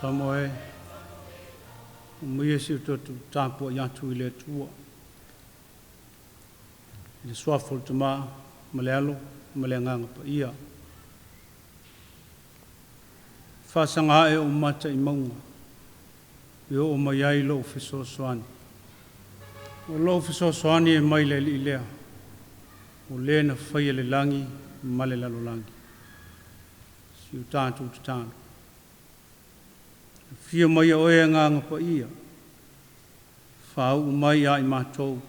Samoa e, aumaia si o tatou tapuai atu i le Atua. I le suafa o le Tama ma le Alo ma le Agaga Paia. Faasaga ae ou mata i mauga, e oo mai ai lou fesoasoani. O lou fesoasoani e mai le Alii lea, o le na faia le lagi ma le lalolagi. Si o tatou tatalo. Afio mai oe Agaga Paia, faauu mai ia i matou,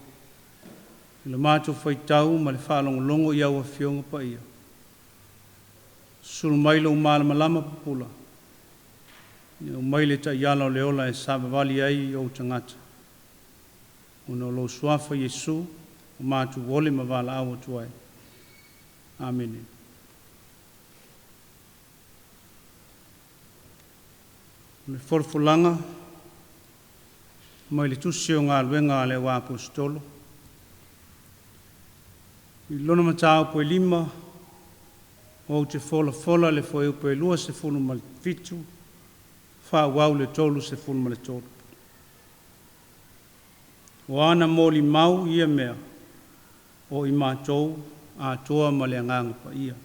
i le matou faitau ma le faalogologo i au Afioga Paia. Sulu mai lou malamalama pupula, ia aumai le taiala o le ola e savavali ai ou tagata. Ona o lou suafa Iesu, ua matou ole ma valaau atu ai. Amene. O le folafolaga mai le Tusi o Galuega a le Auaposeitolo, i lona mataupu e 5, ou te folafola le fuaiupu e 27, faaauau le 33. O ana molimau ia mea, o i matou atoa ma le Agaga Paia.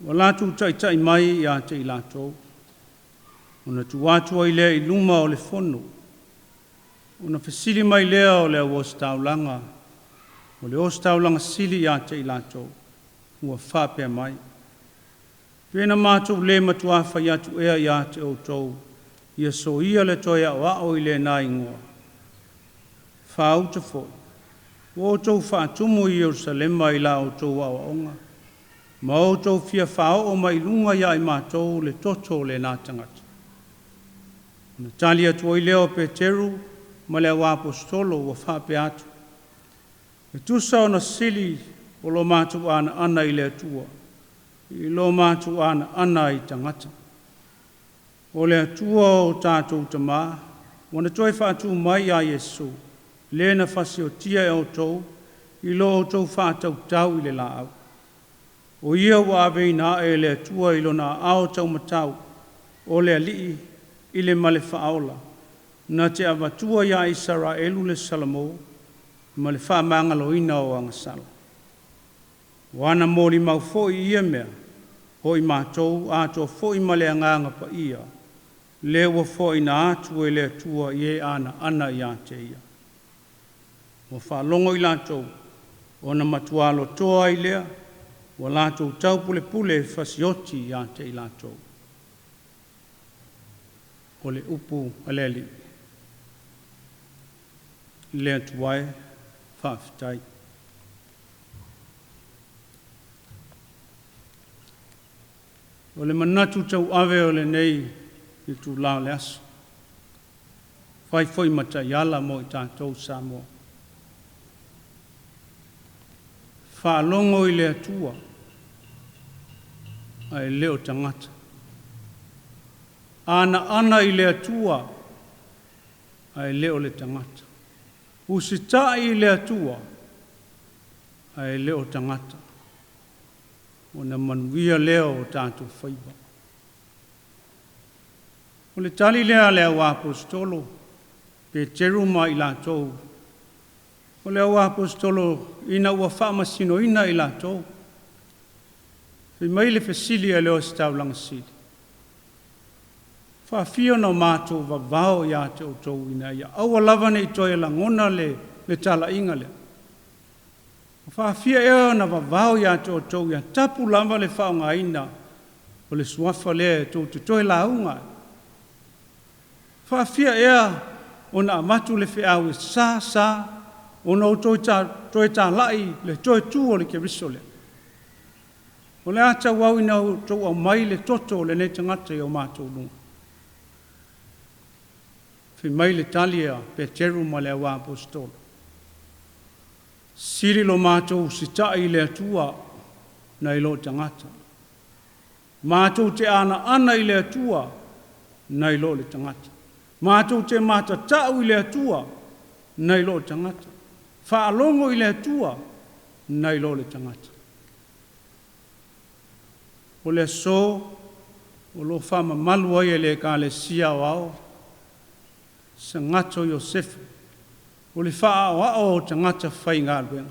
Ua latou taitai mai ia te i latou, ona tuu atu ai lea i luma o le fono, ona fesili mai lea o le au ositaulaga, o le ositaulaga sili ia te i latou, ua faapea mai, Pe na matou le matuā fai atu ea ia te outou, ia soia le toe aoao i lena igoa? Faauta foi, ua outou faatumu Ierusalema i la outou aoaoga, ma outou fia faaoo mai luga ia i matou le toto o lena tagata. Ona tali atu ai lea o Peteru ma le auaposeitolo ua faapea atu, e tusa ona sili o lo matou anaana i le Atua, i lo matou anaana i tagata. O le Atua o tatou tama, ua na toe faatu mai ia Iesu, le na fasiotia e outou i lo outou faatautau i le laau. O ia ua aveina ae e le Atua i lona aao taumatau, o le Alii i le ma le Faaola, na te avatua ia Isaraelu le salamo ma le faamagaloina o agasala. O ana molimau foi ia mea, o i matou atoa foi ma le Agaga Paia, le ua foaina atu e le Atua i e anaana ia te Ia. Ua faalogo i latou, ona matua lotoa ai lea, ua latou taupulepule e fasioti ia te i latou. O le upu a le Alii. Le Atua e, faafetai. O le manatu tauave o lenei itula o le aso, fai foi ma taiala mo i tatou Samoa. Faalogo i le Atua, ae le o tagata. Anaana i le Atua, ae le o le tagata. Usitai i le Atua, ae le o tagata. Ona manuia lea o tatou faiva. O le tali lea a le auaposeitolo, Peteru ma i latou, o le auaposeitolo ina ua faamasinoina i latou, fai mai le fesili a le Ositaulaga sili, faafia ona matou vavao ia te outou ina ia aua lava ne i toe lagona le talaiga lea. Faafia ea ona vavao ia te outou ia tapu lava le faaaogaina o le suafa lea e tou te toe lauga ai. Faafia ea ona avatu le feau e sa sa ona outou toe talai le toe tu o le Keriso lea. O le a tauau ina outou aumai le toto o lenei tagata i o matou luga. Fai mai le tali a Peteru ma le auaposeitolo, sili lo matou usitai i le Atua nai lo tagata. Matou te anaana i le Atua nai lo le tagata. Matou te matatau i le Atua nai lo tagata. Faalogo i le Atua nai lo le tagata. O le aso o lo o faamamalu ai e le Ekalesia Aoao Sagatho Iosefa, o le faaoao o tagata faigaluega.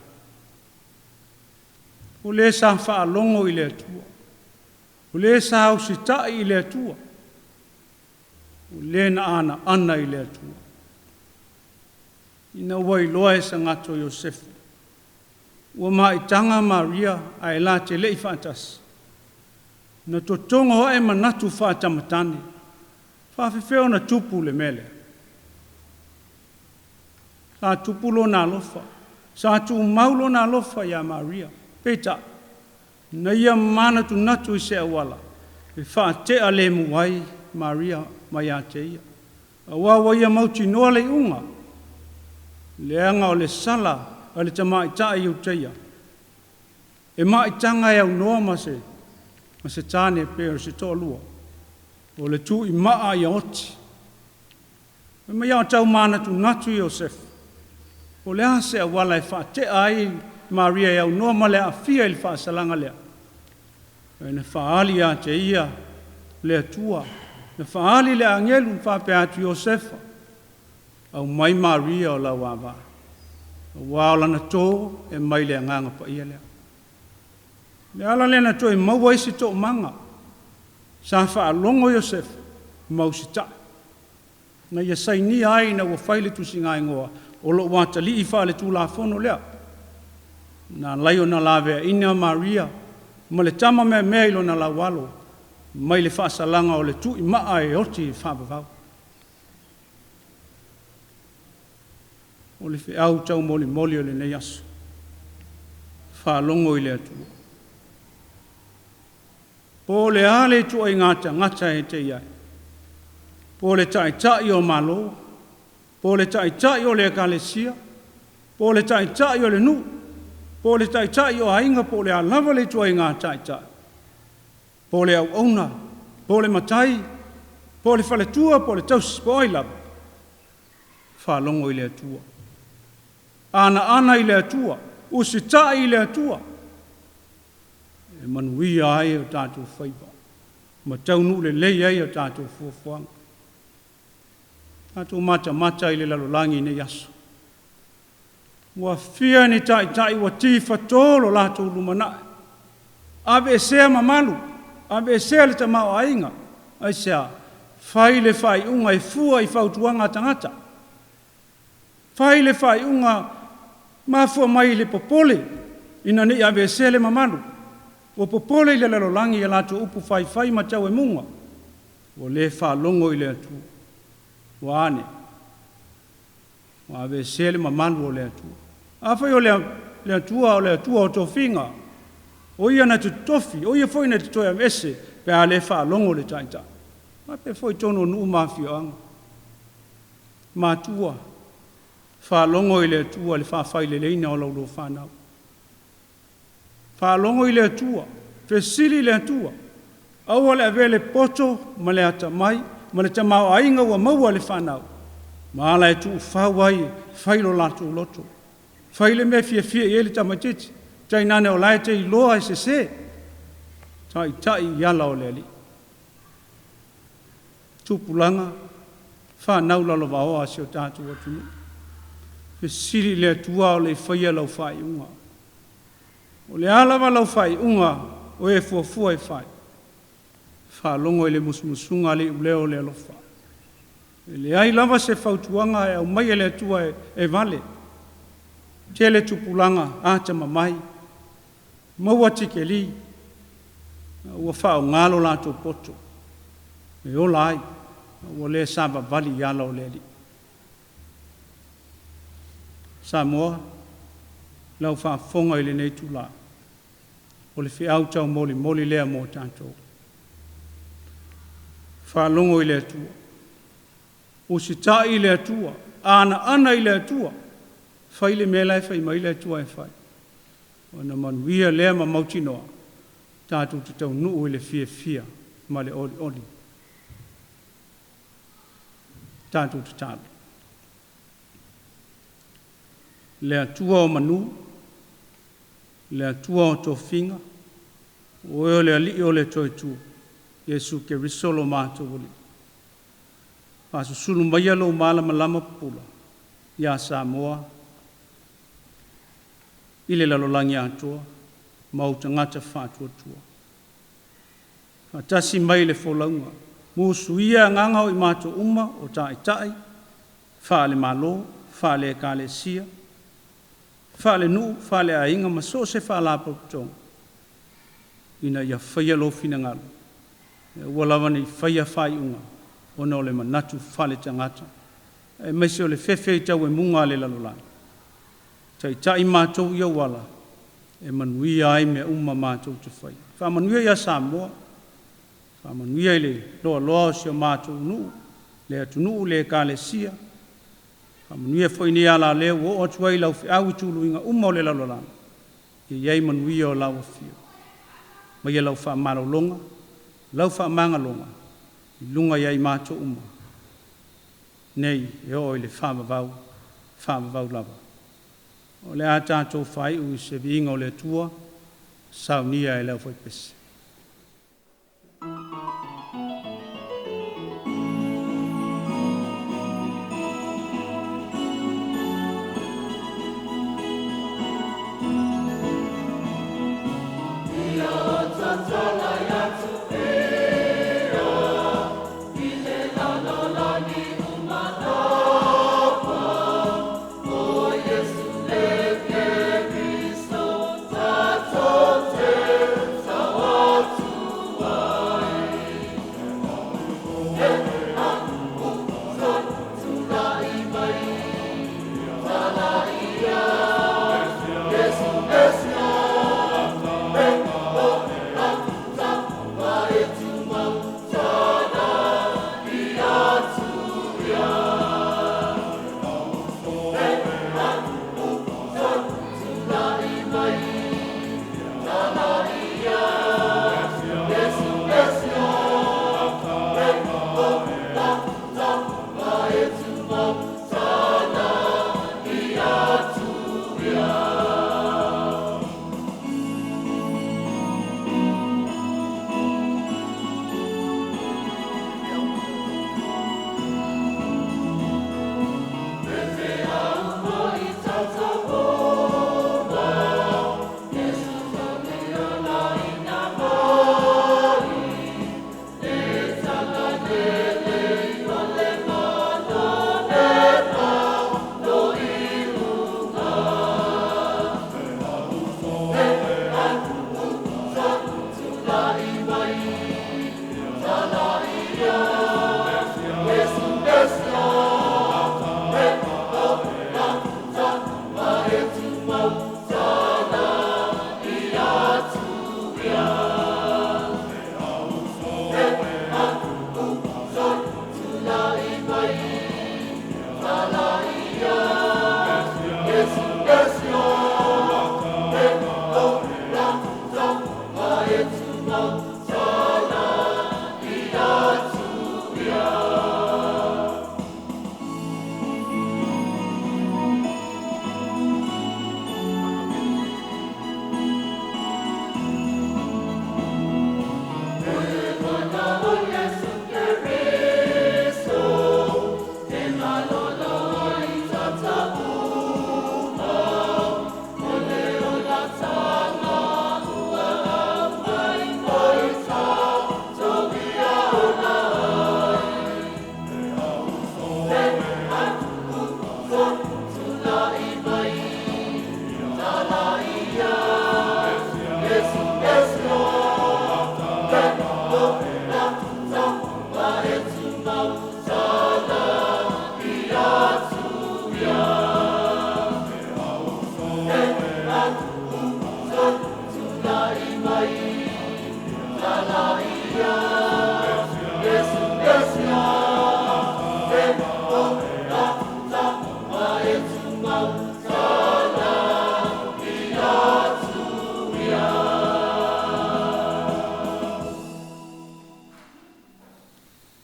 O le sa faalogo i le Atua, o le sa usitai i le Atua, o le na anaana i le Atua. Ina ua iloa e Sagatho Iosefa, ua maitaga Maria ae la te le i faatasi, na totogo ae manatu faatamatane, faafefea ona tupu le mea lea? Sa tupu lona alofa, sa tumau lona alofa ia Maria, peitai, na ia manatunatu i se auala e faatea lemu ai Maria mai ia te ia. Aua ua ia mautinoa le iuga, leaga o le sala a le tamaitai Iutaia, e maitaga e aunoa ma se tane pe o se toalua, o le tuimaa ia oti. Fai mai a o tau manatunatu Iosefa, po o le a se auala e faatea ai Maria e aunoa ma le aafia i le faasalaga lea. Ae na faaali ia te ia le Atua, na faaali le agelu na faapea atu, Iosefa, aumai Maria o lau ava, aua o lana to e mai le Agaga Paia lea. O le ala lea na toe maua ai se toomaga, sa faalogo Iosefa ma usitai, na ia sainia ai ina ua fai le tusigaigoa o lo o atalii faale-tulafono lea. Na alai ona laveaina Maria ma le tama meamea i lona laualo mai le faasalaga o le tuimaa e oti faavavau. O le feau taumolimoli o lenei aso, faalogo i le Atua. Po o le a le ituaiga tagata e te i ai, po o le taitai o Malo, po o le taitai o le ekalesia, po o le taitai o le nuu, po o le taitai o aiga, po o le a lava le ituaiga taitai, po o le auauna, po o le matai, po o le faletua, po o le tausi, po o ai lava, faalogo i le Atua. Anaana i le Atua, usitai i le Atua, e manuia ai o tatou faiva, ma taunuu lelei ai a tatou fuafuaga. Tatou matamata i le lalolagi i nei aso. Ua fia ni taitai ua tifato lo latou lumanai, aveesea mamalu, aveesea le tamaoaiga. Aisea? Fai le faaiuga e fua i fautuaga a tagata. Fai le faaiuga mafua mai i le popole ina ne i aveesea le mamalu. Ua popole i le lalolagi i a latou upu faifai ma tauemuga, ua le faalogo i le Atua. Ua a nei? Ua aveesea le mamalu o le Atua. Afai o le Atua o le Atua o tofiga, o Ia na te totofi, o Ia foi na te toe aveese pe a le faalogo le taitai. Faapea foi i totonu o nuu ma afioaga. Matua, faalogo i le Atua i le faafaileleina o la oulua fanau. Faalogo i le Atua, fesili i le Atua, aua le avea le poto ma le atamai ma le tamaoaiga ua maua e le fanau, ma ala e tuufau ai, fai lo latou loto. Fai le mea e fiafia i ai le tamaitiiti, tainane o la e te iloa e sese, taitai i ala o le Alii. Tupulaga, fanau lalovaoa a si o tatou atunuu, fesili i le Atua a o le i faia lau faaiuga. O le a lava lau faaiuga o e fuafua e fai, faalogo i le musumusuga a le iuleo o le alofa. E leai lava se fautuaga e aumai e le Atua e vale. Tele tupulaga atamamai, maua tikeri, ua faaaoga lo latou poto e ola ai, ua le savavali i ala o le Alii. Samoa, lau faafofoga i lenei itula, o le feau taumolimoli lea mo tatou. Faalogo i le Atua, usitai i le Atua, anaana i le Atua, fai le mea la e fai mai le Atua e fai, ona manuia lea ma mautinoa tatou te taunuu i le fiafia ma le olioli. Tatou tatalo. Le Atua o manu, le Atua o tofiga, O oe o le Alii o le Toetua, Iesu Keriso lo matou Alii. Faasusulu maia lou malamalama pupula ia Samoa i le lalolagi atoa ma ou tagata faatuatua. Faatasi mai le folauga, musuia agaga o i matou uma o taitai, faale-Malo, faale-Ekalesia, faale-nuu, faale-aiga ma so o se faalapotopotoga, ina ia faia lou finagalo, e aua lava ne i faia faaiuga ona o le manatu faale-tagata, aemaise o le fefe i tauemuga a le lalolagi. Taitai matou i auala e manuia ai mea uma matou te faia. Faamanuia ia Samoa, faamanuia i le loaloa o si o matou nuu, le atunuu, le ekalesia, faamanuia foi i lenei alaleo ua oo atu ai lau feau i tuluiga uma o le lalolagi, ia i ai manuia o lau afio. Aumaia lau faamalologa, lau faamagaloga i luga ia i matou uma nei e oo i le faavavau, faavavau lava. O le a tatou faaiu i se viiga o le Atua, saunia e le aufaipese.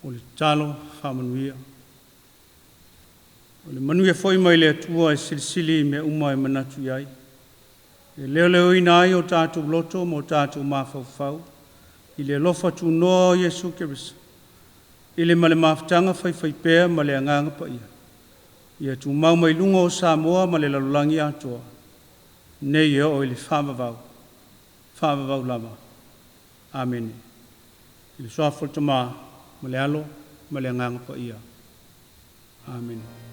O le tatalo faamanuia. O le manuia foi mai le Atua e silisili i mea uma e manatu i ai. E leoleoina ai o tatou loto ma o tatou mafaufau, i le alofa tunoa o Iesu Keriso, i le ma le mafutaga faifaipea ma le Agaga Paia, ia tumau mai luga o Samoa ma le lalolagi atoa, nei e oo i le faavavau, faavavau lava. Amene. I le suafa o le Tamā, ma le Alo, ma le Agaga Paia. Amene.